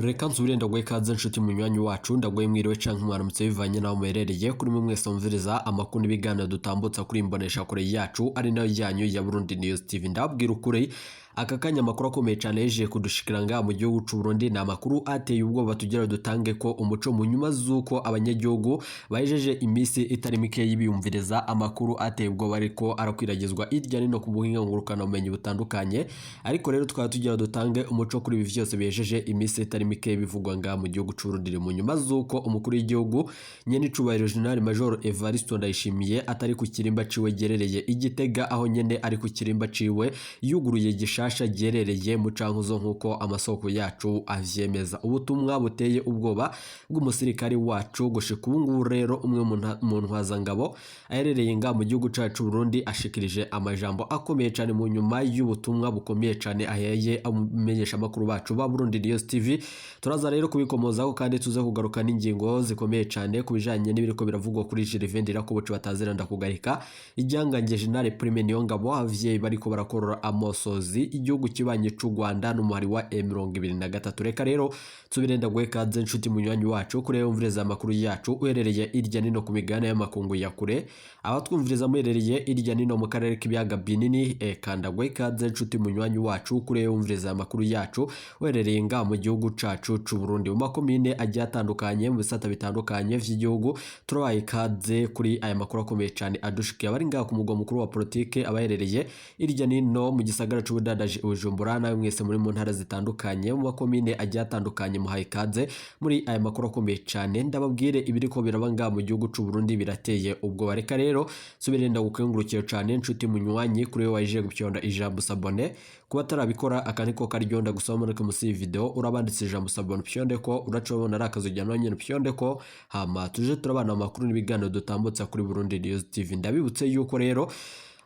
Reka nsubire ndaguhe ikaze nshuti munywanyi wacu, ndaguhe mwiriwe canke mwaramutse bivanye naho muherereye. Kuri mwe mwese mumviriza amakuru n'ibiganiro dutambutsa kuri imbonesha kure yacu ari nayo yanyu ya Burundi News TV, ndababwira ukuri, aka kanya amakuru akomeye cyane yeje kudushikira ngaha mu gihugu c'u Burundi ni amakuru ateye ubwoba. Tugira dutange ko umuco mu nyuma z'uko abanyagihugu bahejeje iminsi itari mike biyumviriza amakuru ateye ubwoba ariko arakwiragizwa hirya no hino ku buhinga ngurukanabumenyi butandukanye. Ariko rero tukaba tugira dutange umuco kuri ibi vyose bihejeje iminsi itari mike bivugwa ngaha mu gihugu c'u Burundi, mu nyuma z'uko umukuru w'igihugu nyenicubahiro General Major Evariste Ndayishimiye atari ku kirimba ciwe gerereye i Gitega, aho nyene ari ku kirimba ciwe yuguruye gishasha giherereye mu Cankuzo, nk'uko amasoko yacu avyemeza. Ubutumwa buteye ubwoba bw'umusirikari wacu gushika ubu ngubu rero, umwe mu ntwazangabo aherereye ngaha mu gihugu cacu Burundi ashikirije amajambo akomeye cane mu nyuma y'ubutumwa bukomeye cane aheye amenyesha amakuru bacu ba Burundi News TV. Turaza rero kubikomozaho kandi tuze kugaruka n'ingingo zikomeye cane ku bijanye n'ibiriko biravugwa kuri Gervais Ndirakobuca batazira ndakugarika, igihangange General Prime Niyongabo, abavyeyi bariko barakorora amosozi, igihugu kibanye c'u Rwanda n'umuhari wa M23. Reka rero nsubire ndaguhe ikaze nshuti munywanyi wacu kuri wumviriza amakuru yacu uherereye irya nino ku migabane y'amakungu ya kure, abatwumviriza muherereye irya nino mu karere k'ibiyaga binini, eka ndaguhe ikaze nshuti munywanyi wacu kuri wumviriza amakuru yacu uherereye ngaha mu gihugu cacu c'u Burundi, mu makomine agiye atandukanye, mu bisata bitandukanye vy'igihugu. Turabaye ikaze kuri aya makuru akomeye cane adushikiye abari ngaha ku mugwa mukuru wa politike, abaherereye irya nino mu gisagara c'ubudandaji Bujumbura, nawe mwese muri mu ntara zitandukanye, mu makomine agiye atandukanye, muhaye ikaze muri aya makuru akomeye cane. Ndababwire, ibiriko biraba ngaha mu gihugu c'u Burundi birateye ubwoba. Reka rero nsubire ndagukengurukire cane nshuti munywanyi kuri wewe waje gupyonda ijambo s'abonner. Kuba atarabikora, aka niko karyo ndagusaba muri musi iyi video urabanditse ijambo s'abonner, upyonde ko uraca ubona ari akazu ujyana nyine, upyonde ko, hama tuje turabana amakuru n'ibiganiro dutambutsa kuri Burundi News TV. Ndabibutse yuko rero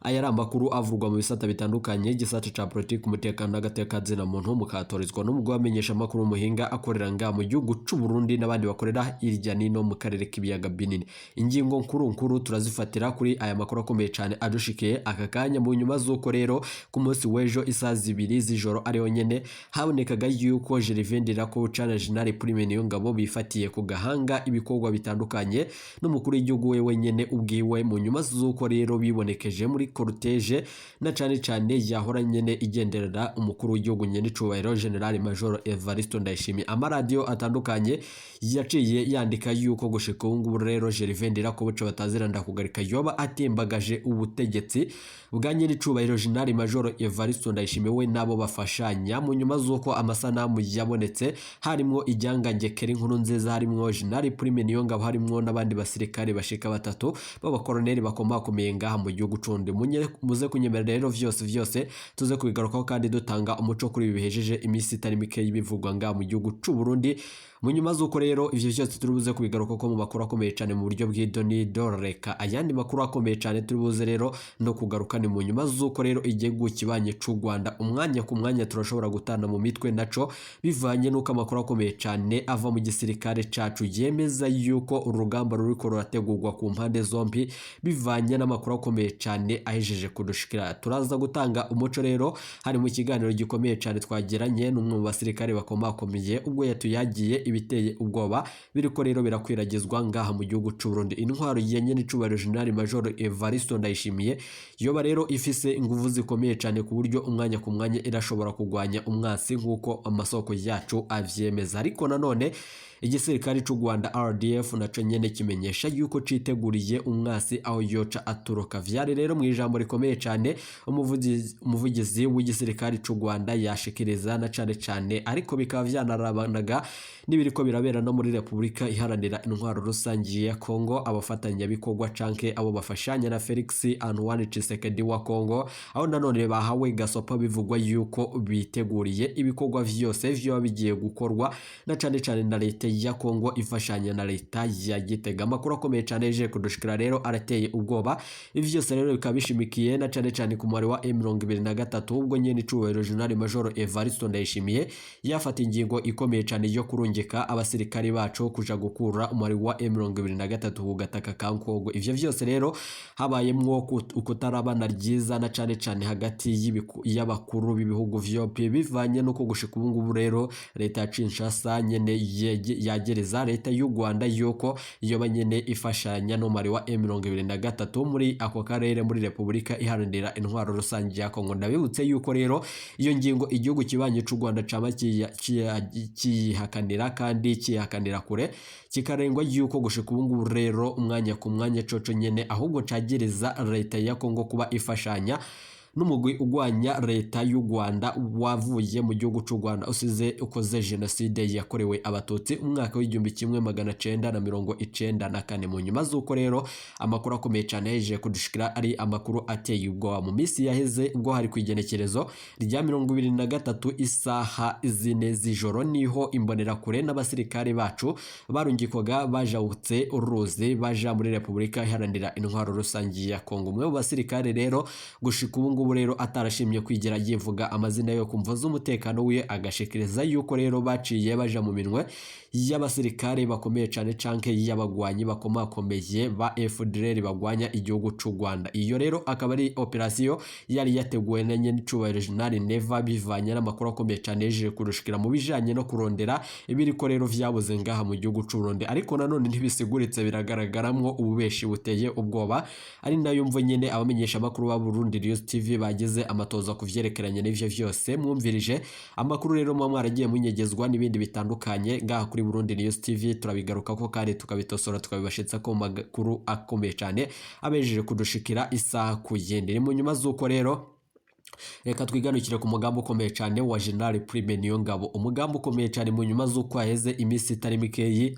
aya ari amakuru avurwa mu bisata bitandukanye, igisata ca politiki, umutekano n'agateka muntu, mukatorizwa n'umugwi wamenyesha amakuru muhinga akorera ngaha mu gihugu c'u Burundi n'abandi bakorera hirya nino mu karere k'ibiyaga binini. Ingingo nkuru nkuru turazifatira kuri aya makuru akomeye cane adushikiye aka kanya, mu nyuma z'uko rero ku munsi w'ejo isaha 2 z'ijoro ariho nyene habonekaga yuko Gervais Ndirakobuca na General Prime Niyongabo bifatiye ku gahanga ibikorwa bitandukanye n'umukuru w'igihugu we wenyene ubwiwe, mu nyuma z'uko rero bibonekeje muri cortège na cane cane yahora nyene igenderera umukuru w'igihugu nyene icubahiro General Major Evariste Ndayishimiye. Amaradiyo atandukanye yaciye yandika yuko gushika ubu ngubu rero Gervais Ndirakobuca batazira ndakugarika yoba atembagaje ubutegetsi bwa nyene icubahiro General Major Evariste Ndayishimiye we nabo bafashanya, mu nyuma z'uko amasanamu yabonetse harimwo igihangange Keri Nkuru Nziza, harimwo General Prime Niyongabo, harimwo n'abandi basirikare bashika batatu b'abakoroneri bakomakomeye ngaha mu gihugu c'Uburundi. Muze kunyemerera rero vyose vyose tuze kubigarukaho kandi dutanga umuco kuri ibi bihejeje iminsi itari mike y'ibivugwa ngaha mu gihugu c'u Burundi. Mu nyuma z'uko rero ivyo vyose turi buze kubigaruka ko mu makuru akomeye cane mu buryo bw'idonido, reka ayandi makuru akomeye cane turi buze rero no kugaruka ni mu nyuma z'uko rero igihugu kibanye c'u Rwanda umwanya ku mwanya turashobora gutana mu mitwe naco, bivanye n'uko amakuru akomeye cane ava mu gisirikare cacu yemeza yuko urugamba ruriko rurategurwa ku mpande zombi, bivanye n'amakuru akomeye cane ahejeje kudushikira. Turaza gutanga umuco rero hari mu kiganiro gikomeye cane twagiranye n'umwe mu basirikare bakomakomeye, ubwo yatuyagiye ibiteye ubwoba biriko rero birakwiragizwa ngaha mu gihugu c'u Burundi. Intwaro ya nyenicubahiro General Major Evariste Ndayishimiye yoba rero ifise inguvu zikomeye cane ku buryo umwanya ku mwanya irashobora kugwanya umwansi, nk'uko amasoko yacu avyemeza. Ariko nanone igisirikare c'u Rwanda RDF naco nyene kimenyesha yuko citeguriye umwasi aho yoca aturuka. Vyari rero mu ijambo rikomeye cane umuvugizi w'igisirikare c'u Rwanda yashikiriza na cane cane, ariko bikaba vyanarabanaga n'ibiriko birabera no muri Repubulika Iharanira Intwaro Rusangi ya Kongo, abafatanyabikorwa canke abo bafashanya na Felix Antoine Tshisekedi wa Kongo, aho nanone bahawe gasopa bivugwa yuko biteguriye ibikorwa vyose vyoba bigiye gukorwa na cane cane na leta. leta ya Kongo ifashanya na leta ya Gitega. Amakuru akomeye cane yeje kudushikira rero arateye ubwoba. Ivi vyose rero bikaba bishimikiye na cane cane ku mwari wa M23, ubwo nyene icubahiro General Major Evariste Ndayishimiye yafata ingingo ikomeye cane yo kurungika abasirikari bacu kuja gukura umwari wa M23 ku gataka ka Kongo. Ivyo vyose rero habayemwo ukutarabana ryiza na cane cane hagati y'abakuru b'ibihugu vyompi, bivanye nuko gushika ubu ngubu rero leta ya Kinshasa nyene yagereza leta y'u Rwanda yuko yoba nyene ifashanya n'umwari wa M23 muri ako karere muri Repubulika Iharanira Intwaro Rusange ya Kongo. Ndabibutse yuko rero iyo ngingo igihugu kibanye c'u Rwanda cama kiyihakanira kandi kiyihakanira kure, kikarengwa yuko gushika ubu ngubu rero umwanya ku mwanya coco nyene ahubwo cagereza leta ya Kongo kuba ifashanya n'umugwi ugwanya leta y'u Rwanda wavuye mu gihugu c'u Rwanda usize ukoze jenoside yakorewe abatutsi umwaka w'1994. Mu nyuma z'uko rero amakuru akomeye cane yahejeje kudushikira ari amakuru ateye ubwoba. Mu minsi yaheze ubwo hari ku igenekerezo rya 23 isaha 4 z'ijoro niho imbonerakure n'abasirikare bacu barungikwaga bajabutse uruzi baja muri Repubulika Iharanira Intwaro Rusange ya Kongo. Umwe mu basirikare rero gushika ubu ngubu rero atarashimye kwigira yivuga amazina yo kumva z'umutekano wiwe, agashikiriza yuko rero baciye baja mu minwe y'abasirikare bakomeye cane canke y'abagwanyi bakomakomeye ba FDLR bagwanya igihugu c'u Rwanda. Iyo rero akaba ari operation yari yateguwe na nyene icubahiro General Neva, bivanye n'amakuru akomeye cane yejeje kurushikira mu bijanye no kurondera ibiriko rero vyabuze ngaha mu gihugu c'u Burundi. Ariko nanone ntibisiguritse, biragaragaramwo ububeshi buteye ubwoba, ari nayo mvo nyene abamenyesha amakuru ba Burundi News TV bagize amatoza kuvyerekeranye n'ivyo vyose. Mwumvirije amakuru rero muba mwaragiye munyegezwa n'ibindi bitandukanye ngaha kuri Burundi News TV, turabigaruka ko kandi tukabitosora tukabibashitsa ko makuru akomeye cane abejeje kudushikira isaha ku yindi. Ni mu nyuma z'uko rero reka twiganukire ku mugambi ukomeye cane wa General Prime Niyongabo, umugambi ukomeye cane mu nyuma z'uko haheze iminsi itari mikeyi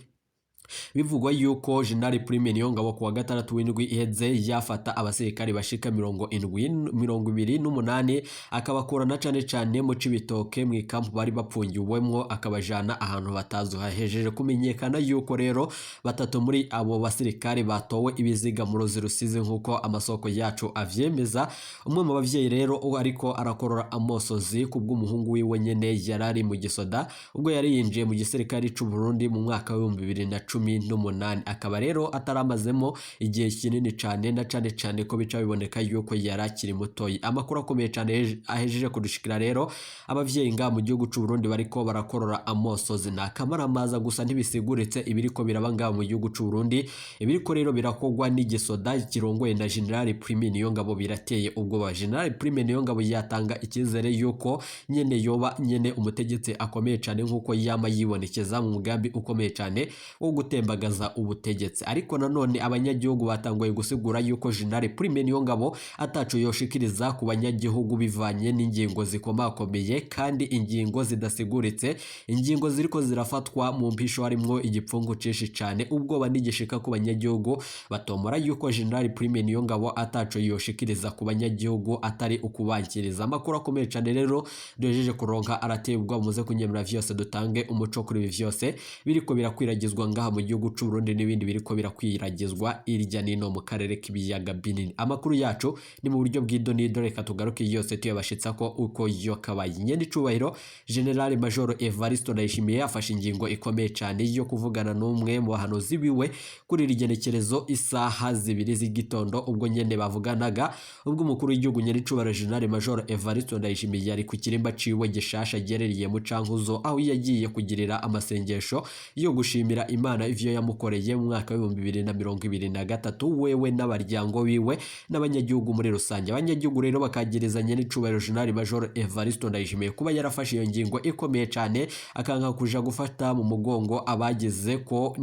bivugwa yuko General Prime Niyongabo kuwa gatandatu w'indwi iheze yafata abasirikari bashika 78 akabakurana cane cane mu Cibitoke mu ikampu bari bapfungiwemwo, akabajana ahantu batazi. Hahejeje kumenyekana yuko rero batatu muri abo basirikari batowe ibiziga mu ruzi Rusizi nk'uko amasoko yacu avyemeza. Umwe mu bavyeyi rero ariko arakorora amosozi kubw'umuhungu wiwe nyene yarari mu gisoda ubwo yari yinjiye mu gisirikari c'u Burundi mu mwaka wa 2018, akaba rero ataramazemo igihe kinini cane na cane cane ko bica biboneka yuko yari akiri mutoyi. Amakuru akomeye cane ahejeje kudushikira rero, abavyeyi nga mu gihugu c'u Burundi bariko barakorora amosozi na kamaramaza gusa ntibisiguritse ibiriko biraba nga mu gihugu c'u Burundi. Ibiriko rero birakogwa n'igisoda kirongoye na General Prime Niyongabo birateye ubwoba. General Prime Niyongabo yatanga icyizere yuko nyene yoba nyene umutegetsi akomeye cane nkuko yama yibonekeza mu mugambi ukomeye cane wo gutembagaza ubutegetsi. Ariko nanone abanyagihugu batanguye gusigura yuko General Prime Niyongabo ataco yoshikiriza ku banyagihugu bivanye n'ingingo zikomakomeye kandi ingingo zidasiguritse, ingingo ziriko zirafatwa mu mpisho harimwo igipfungu cinshi cane. Ubwoba n'igishika ku banyagihugu batomora yuko General Prime Niyongabo ataco yoshikiriza ku banyagihugu atari ukubankiriza. Amakuru akomeye cane rero duhejeje kuronka arateye ubwoba, muze kunyemera vyose dutange umuco kuri ibi vyose biriko birakwiragizwa ngaha mu gihugu c'u Burundi n'ibindi biriko birakwiragizwa irya nino mu karere k'ibiyaga binini. Amakuru yacu ni mu buryo bw'idonido, reka tugaruke yose tuyabashitsa ko uko yo kabaye. Nyene icubahiro General Major Evariste Ndayishimiye afashe ingingo ikomeye cane yo kuvugana n'umwe mu bahanuzi biwe kuri iri genekerezo isaha 2 z'igitondo, ubwo nyene bavuganaga ubwo umukuru w'igihugu nyene icubahiro General Major Evariste Ndayishimiye yari ku kirimba ciwe gishasha giherereye mu Cankuzo, aho yagiye kugirira amasengesho yo gushimira Imana ivyo yamukoreye mu mwaka wa 2023 wewe n'abaryango biwe n'abanyagihugu muri rusange. Abanyagihugu rero bakagerezanya n'icubahiro General Major Evariste Ndayishimiye kuba yarafashe iyo ngingo ikomeye cane akanka kuja gufata mu mugongo abagize ko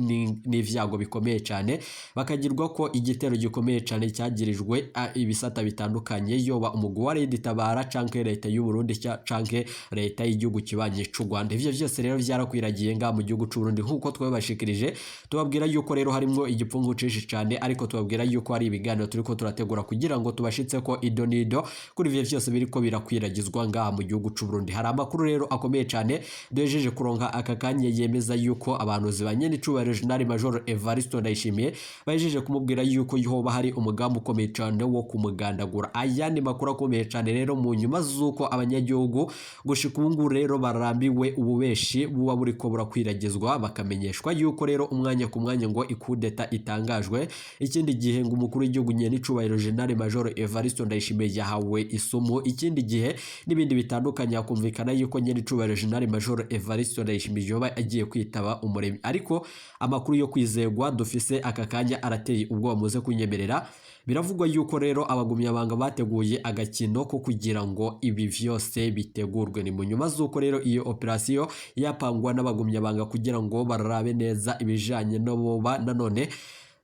n'ivyago bikomeye cane, bakagirwa ko igitero gikomeye cane cyagirijwe ibisata bitandukanye, yoba umugwi wa Red Tabara canke leta y'u Burundi canke leta y'igihugu kibanye c'u Rwanda. Ivyo vyose rero vyarakwiragiye nga mu gihugu c'u Burundi nkuko twabashikirije. twabashikirije. Tubabwira yuko rero harimwo igipfungu cinshi cane, ariko tubabwira yuko hari ibiganiro turiko turategura kugira ngo tubashitse ko ido nido kuri ivyo vyose biriko birakwiragizwa ngaha mu gihugu c'u Burundi. Hari amakuru rero akomeye cane duhejeje kuronka aka kanya yemeza yuko abahanuzi ba nyenicubahiro General Major Evariste Ndayishimiye bahejeje kumubwira yuko hoba hari umugambi ukomeye cane wo kumugandagura. Ayandi makuru akomeye cane rero, mu nyuma z'uko abanyagihugu gushika ubu ngubu rero barambiwe ububeshi buba buriko burakwiragizwa, bakamenyeshwa yuko rero umwanya ku mwanya ngo ikudeta itangajwe, ikindi gihe ngo umukuru w'igihugu nyenicubahiro General Major Evariste Ndayishimiye yahawe isumu, ikindi gihe n'ibindi bitandukanye, hakumvikana yuko nyenicubahiro General Major Evariste Ndayishimiye yoba agiye kwitaba Umuremyi. Ariko amakuru yo kwizegwa dufise aka kanya arateye ubwoba, muze kunyemerera. Biravugwa yuko rero abagumyabanga bateguye agakino ko kugira ngo ibi vyose bitegurwe. Ni mu nyuma z'uko rero iyo operasiyo yapangwa n'abagumyabanga kugira ngo barabe neza ibijanye no boba nanone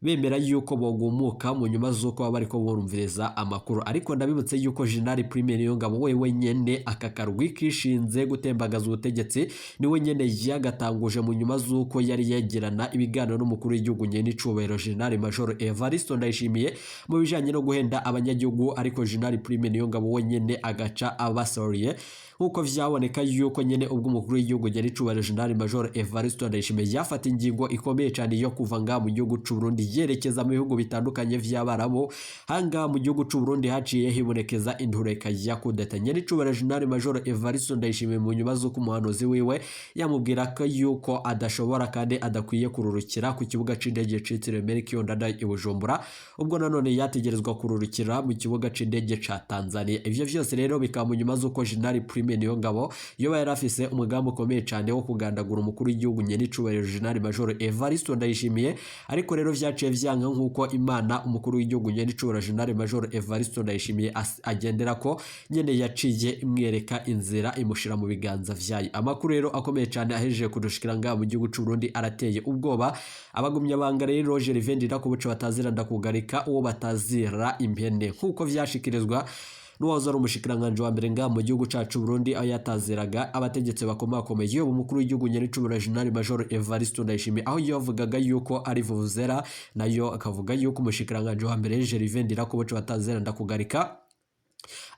bemera yuko bogumuka mu nyuma z'uko baba bariko bumviriza amakuru. Ariko ndabibutse yuko General Prime Niyongabo wewe nyene aka karwi kishinze gutembagaza ubutegetsi niwe nyene yagatanguje, mu nyuma z'uko yari yagirana ibiganiro n'umukuru w'igihugu nyenicubahiro General Major Evariste Ndayishimiye mu bijanye no guhenda abanyagihugu. Ariko General Prime Niyongabo we nyene agaca abasoriye, nk'uko vyaboneka yuko nyene ubwo umukuru w'igihugu nyenicubahiro General Major Evariste Ndayishimiye yafata ingingo ikomeye cane yo kuva ngaha mu gihugu c'u Burundi yerekeza mu bihugu bitandukanye vy'Abarabu, hanga mu gihugu c'u Burundi haciye hibonekeza intureka ya kudeta. Nyenicubahiro General Major Evariste Ndayishimiye, mu nyuma z'uko umuhanuzi wiwe yamubwira ko yuko adashobora kandi adakwiye kururukira ku kibuga c'indege citiriwe Melchior Ndadaye i Bujumbura, ubwo nanone yategerezwa kururukira mu kibuga c'indege ca Tanzania. Ivyo vyose rero bikaba mu nyuma z'uko General Prime Niyongabo yoba yari afise umugambi ukomeye cane wo kugandagura umukuru w'igihugu nyenicubahiro General Major Evariste Ndayishimiye. Ariko rero vyaciye vyanka, nk'uko Imana umukuru w'igihugu nyenicubahiro General Major Evariste Ndayishimiye agendera ko nyene yaciye imwereka inzira, imushira mu biganza vyayo. Amakuru rero akomeye cane ahejeje kudushikira ngaha mu gihugu c'u Burundi arateye ubwoba. Abagumyabanga rero, Gervais Ndirakobuca batazira ndakugarika, uwo batazira impene, nk'uko vyashikirizwa n'uwahoze ari umushikiranganji wa mbere ngaha mu gihugu cacu Burundi, aho yataziraga abategetsi bakomakomeye, yoba umukuru w'igihugu nyenicubahiro General Major Evariste Ndayishimiye, aho yavugaga yuko ari vuvuzela, nayo akavuga yuko umushikiranganji wa mbere Gervais Ndirakobuca batazira ndakugarika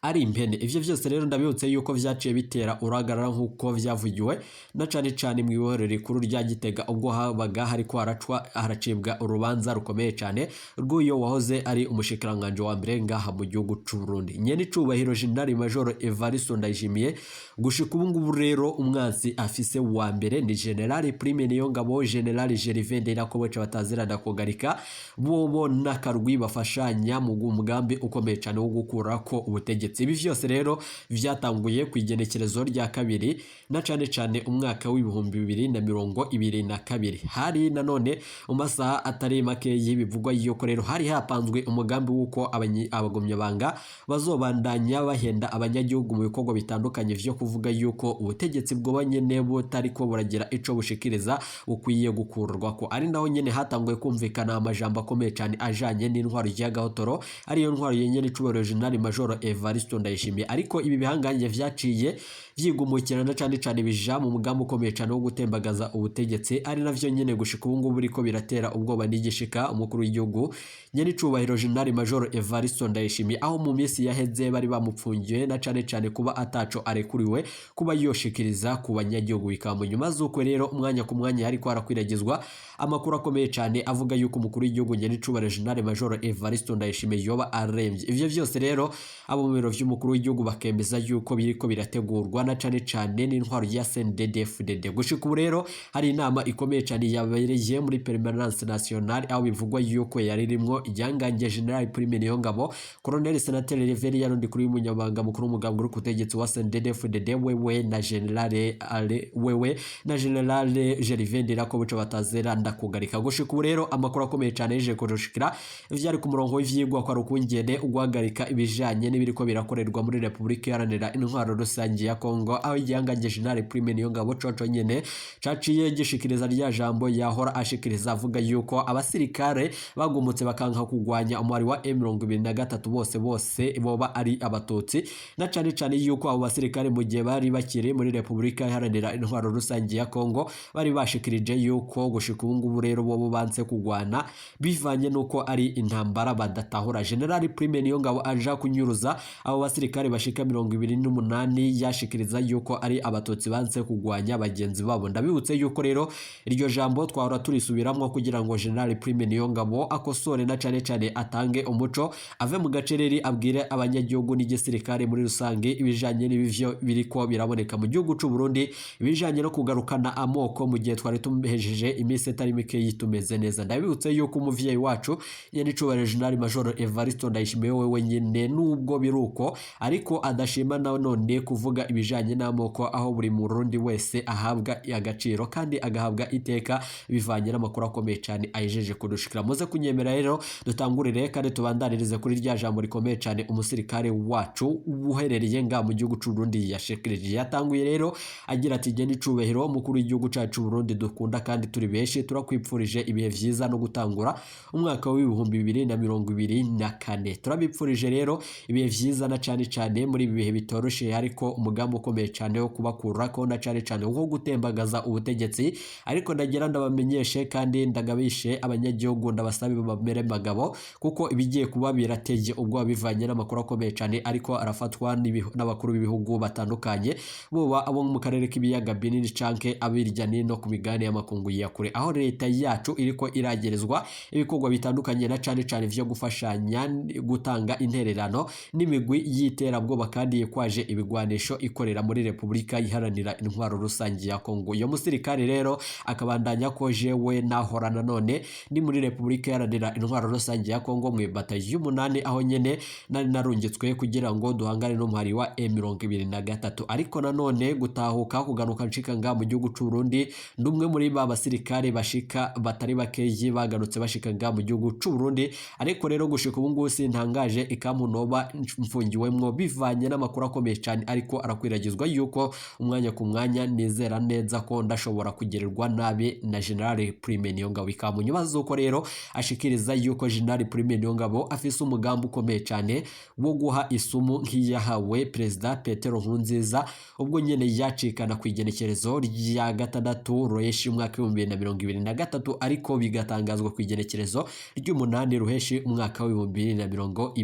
ari impene. Ivyo vyose rero ndabibutse yuko vyaciye bitera uragarara, nk'uko vyavugiwe na cane cane mu ibohero rikuru rya Gitega, ubwo habaga hariko haracwa haracibwa urubanza rukomeye cane rw'uyo wahoze ari umushikiranganji wa mbere ngaha mu gihugu c'u Burundi, nyenicubahiro General Major Evariste Ndayishimiye. Gushika ubu ngubu rero umwansi afise wa mbere ni General Prime Niyongabo, General Gervais Ndirakobuca batazira ndakugarika, bobo n'akarwi bafashanya mu mugambi ukomeye cane wo gukurako ubutegetsi. Ibi vyose rero vyatanguye ku igenekerezo rya 2 na cane cane umwaka w'2022. Hari nanone mu masaha atari makeyi, bivugwa yuko rero hari hapanzwe umugambi w'uko abagumyabanga bazobandanya bahenda abanyagihugu mu bikorwa bitandukanye vyo kuvuga yuko ubutegetsi bwoba nyene butariko buragira ico bushikiriza, bukwiye gukurwa ko. Ari naho nyene hatanguye kumvikana amajambo akomeye cane ajanye n'intwaro y'agahotoro, ariyo ntwaro yenyene icubahiro General Major Evariste Ndayishimiye. Ariko ibi bihangange vyaciye vyigumukirana cane cane bija mu mugambi ukomeye cane wo gutembagaza ubutegetsi, ari navyo nyene gushika ubu ngubu biriko biratera ubwoba n'igishika umukuru w'igihugu nyenicubahiro General Major Evariste Ndayishimiye, aho mu minsi yaheze bari bamupfungiye na cane cane kuba ataco arekuriwe kuba yoshikiriza ku banyagihugu. Bikaba mu nyuma z'uko rero umwanya ku mwanya hariko harakwiragizwa amakuru akomeye cane avuga yuko umukuru w'igihugu nyenicubahiro General Major Evariste Ndayishimiye yoba aremvye. Ivyo vyose rero abo mu biro vy'umukuru w'igihugu bakemeza yuko biriko birategurwa na cane cane n'intwaro ya CNDD-FDD. Gushika ubu rero hari inama ikomeye cane yabereye muri Permanence Nationale, aho bivugwa yuko yari irimwo igihangange General Prime Niyongabo, Colonel Senateur Reverien Ndikuri, umunyamabanga mukuru w'umugambi uri ku butegetsi wa CNDD-FDD, wewe na General Ale, wewe na General Gervais Ndirakobuca batazera ndakugarika. Gushika ubu rero amakuru akomeye cane yeje kurushikira vyari ku murongo w'ivyigwa kwa rukungene uguhagarika ibijanye n'ibiriko birakorerwa muri Repubulika Iharanira Intwaro Rusange ya Kongo, aho igihangange General Prime Niyongabo coco nyene caciye gishikiriza rya jambo yahora ashikiriza, avuga yuko abasirikare bagumutse bakanka kugwanya umwari wa M23 bose bose boba ari abatutsi, na cane cane yuko abo basirikare mu gihe bari bakiri muri Repubulika Iharanira Intwaro Rusange ya Kongo bari bashikirije yuko gushika ubu ngubu rero bobo banse kugwana bivanye nuko ari intambara badatahura. General Prime Niyongabo aja kunyuruza abo basirikare bashika 28 yashikiriza yuko ari abatutsi banse kugwanya bagenzi babo. Ndabibutse yuko rero iryo jambo twahora turisubiramwo kugira ngo General Prime Niyongabo akosore na cane cane atange umuco, ave mu gacereri, abwire abanyagihugu n'igisirikare muri rusange ibijanye n'ibivyo biriko biraboneka mu gihugu c'u Burundi, ibijanye no kugarukana amoko mu gihe twari tumuhejeje iminsi itari mike tumeze neza. Ndabibutse yuko umuvyeyi wacu nyenicubahiro General Major Evariste Ndayishimiye wewe wenyine, nubwo biruko ariko adashima na none kuvuga ibijanye n'amoko, aho buri murundi wese ahabwa agaciro kandi agahabwa iteka bivanye n'amakuru akomeye cyane ayijeje kudushikira. Muze kunyemera rero dutangurire kandi tubandanirize kuri rya jambo rikomeye cyane umusirikare wacu uherereye nga mu gihugu c'u Burundi yashikirije. Yatanguye rero agira ati: "Genda icubahiro mukuru w'igihugu cacu Burundi dukunda kandi turi benshi, turakwipfurije ibihe vyiza no gutangura umwaka w'2024. Turabipfurije rero ibihe vyiza na cane cane muri ibi bihe bitoroshe, ariko umugambi ukomeye cyane wo kubakurako na cane cane wo gutembagaza ubutegetsi. Ariko ndagira ndabamenyeshe kandi ndagabishe abanyagihugu, ndabasabe bamere magabo, kuko ibigiye kuba birateye ubwoba bivanye n'amakuru akomeye cyane ariko arafatwa n'abakuru b'ibihugu batandukanye, boba abo mu karere k'ibiyaga binini canke abirya nino ku migabane y'amakungu ya kure, aho leta yacu iriko iragerezwa ibikorwa bitandukanye na cane cane vyo gufashanya gutanga intererano n'imigwi y'iterabwoba kandi yikwaje ibigwanisho ikorera muri Repubulika Iharanira Intwaro Rusange ya Kongo." Uyo musirikare rero akabandanya ko: "Jewe nahora nanone ni muri Repubulika Iharanira Intwaro Rusange ya Kongo mu ibatayo y'umunani, aho nyene nari narungitswe kugira ngo duhangane n'umuhari wa M23, ariko nanone gutahuka kugaruka nshika nga mu gihugu c'u Burundi, ndumwe muri ba basirikare bashika batari bakeyi bagarutse bashika nga mu gihugu c'u Burundi. Ariko rero gushika ubu ngubu sintangaje ikampu noba mfungiwemwo bivanye n'amakuru akomeye cyane ariko arakwiragizwa yuko umwanya ku mwanya nizera neza ko ndashobora kugirirwa nabi na General Prime Niyongabo." Ikamunyuma z'uko rero ashikiriza yuko General Prime Niyongabo afise umugambi ukomeye cyane wo guha isumu nk'iyahawe Perezida Petero Nkurunziza ubwo nyene yacikana ku igenekerezo rya 6 Ruheshi umwaka 2023, ariko bigatangazwa ku igenekerezo ry'umunani Ruheshi umwaka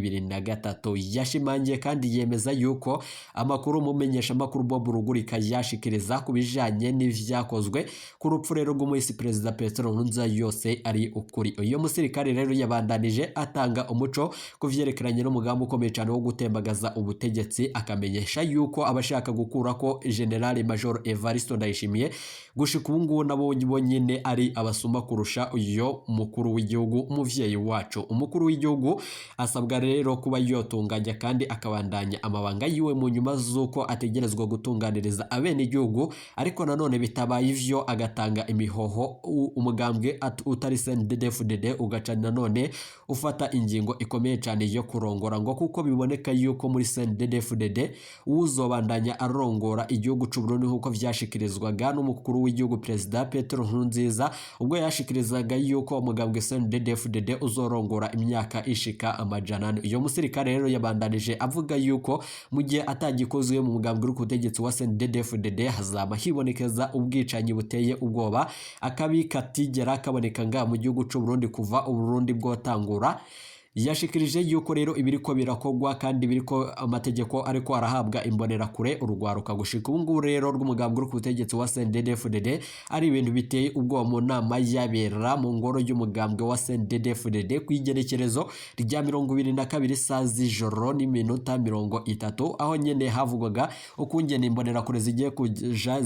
w'2023. Yashimangiye kandi yemeza yuko amakuru mumenyesha amakuru Bob Rugurika yashikiriza ku bijanye n'ivyakozwe ku rupfu rero rw'umuhisi Perezida Petero Nkurunziza yose ari ukuri. Uyo musirikare rero yabandanije atanga umuco ku vyerekeranye n'umugambi ukomeye cyane wo gutembagaza ubutegetsi, akamenyesha yuko abashaka gukura ko General Major Evariste Ndayishimiye gushika ubu ngubu nabo bonyine ari abasuma kurusha uyo mukuru w'igihugu umuvyeyi wacu. Umukuru w'igihugu asabwa rero kuba yotunganya kandi akabandanya amabanga yiwe mu nyuma z'uko ategerezwa gutunganiriza abenegihugu, ariko nanone bitabaye ivyo agatanga imihoho, umugambwe utari CNDD-FDD ugaca nanone ufata ingingo ikomeye cyane yo kurongora, ngo kuko biboneka yuko muri CNDD-FDD uzobandanya arongora igihugu c'u Burundi nk'uko vyashikirizwaga n'umukuru w'igihugu Perezida Petero Nkurunziza ubwo yashikirizaga yuko umugambwe CNDD-FDD uzorongora imyaka ishika 400. Uyo musirikare rero yabandanije avuga yuko mu gihe atagikozwe mu mugambwe uri ku butegetsi wa CNDD-FDD hazaba hibonekeza ubwicanyi buteye ubwoba, akabi katigera kaboneka nga mu gihugu c'u Burundi kuva Uburundi bwotangura. Yashikirije yuko rero ibiriko birakogwa kandi biriko amategeko ariko arahabwa imbonerakure urugwaruka gushika ubu ngubu rero rw'umugambwe uri ku butegetsi wa CNDD-FDD ari ibintu biteye ubwoba. Mu nama yabera mu ngoro y'umugambwe wa CNDD-FDD ku igenekerezo rya 22 saa z'ijoro n'iminota 30, aho nyene havugwaga ukungene imbonerakure zigiye kuja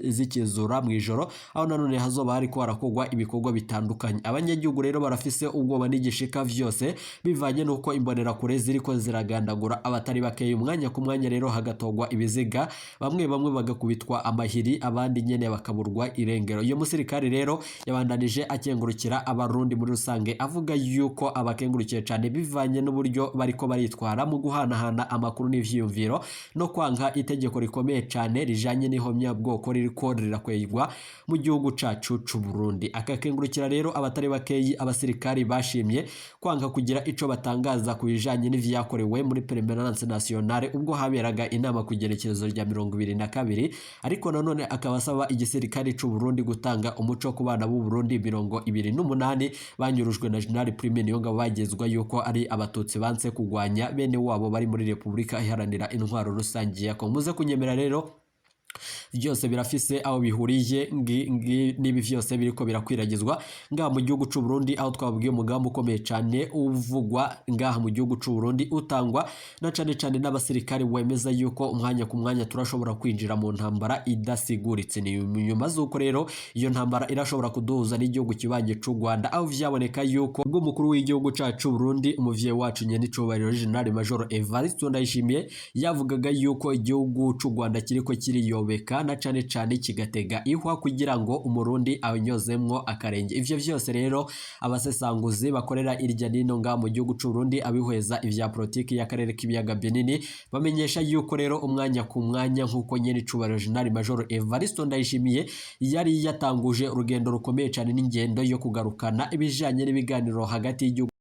zikizura mu ijoro, aho nanone hazoba hariko harakogwa ibikorwa bitandukanye. Abanyagihugu rero barafise ubwoba n'igishika vyose. Bivanye n'uko imbonerakure ziriko ziragandagura abatari bakeya umwanya ku mwanya, rero hagatogwa ibiziga, bamwe bamwe bagakubitwa amahiri, abandi nyene bakaburwa irengero. Iyo musirikare rero yabandanije akengurukira Abarundi muri rusange, avuga yuko abakengurukiye cane bivanye n'uburyo bariko baritwara mu guhanahana amakuru n'ivyiyumviro no kwanka itegeko rikomeye cane rijanye n'ihomyabwoko ririko rirakwegwa mu gihugu cacu c'u Burundi. Akakengurukira rero abatari bakeyi abasirikari bashimye kwanka kugira ico batangaza ku bijanye n'ivyakorewe muri Permanence Nationale ubwo haberaga inama ku igenekerezo rya 22, ariko nanone akaba asaba igisirikare c'u Burundi gutanga umuco ku bana b'u Burundi 28 banyurujwe na General Prime Niyongabo, bagezwa yuko ari Abatutsi banse kugwanya bene wabo bari muri Repubulika Iharanira Intwaro Rusange ya Kongo. Muze kunyemera rero, byose birafise aho bihuriye n'ibi vyose biriko birakwiragizwa ngaha mu gihugu c'u Burundi, aho twabwiye umugambi ukomeye cane uvugwa ngaha mu gihugu c'u Burundi, utangwa na cane cane n'abasirikare, wemeza yuko umwanya ku mwanya turashobora kwinjira mu ntambara idasiguritse. Ni nyuma z'uko rero iyo ntambara irashobora kuduhuza n'igihugu kibanye c'u Rwanda, aho vyaboneka yuko ubwo umukuru w'igihugu cacu Burundi, umuvyeyi wacu nyenicubahiro General Major Evariste Ndayishimiye, yavugaga yuko igihugu c'u Rwanda kiriko kiriyobeka na cane cane kigatega ihwa kugira ngo Umurundi anyozemwo akarenge. Ivyo vyose rero abasesanguzi bakorera irya nino ngaha mu gihugu c'u Burundi, abihweza ivya politiki y'akarere k'ibiyaga binini, bamenyesha yuko rero umwanya ku mwanya, nk'uko nyenicubahiro General Major Evariste Ndayishimiye yari yatanguje urugendo rukomeye cane n'ingendo yo kugarukana ibijanye n'ibiganiro hagati y'igihugu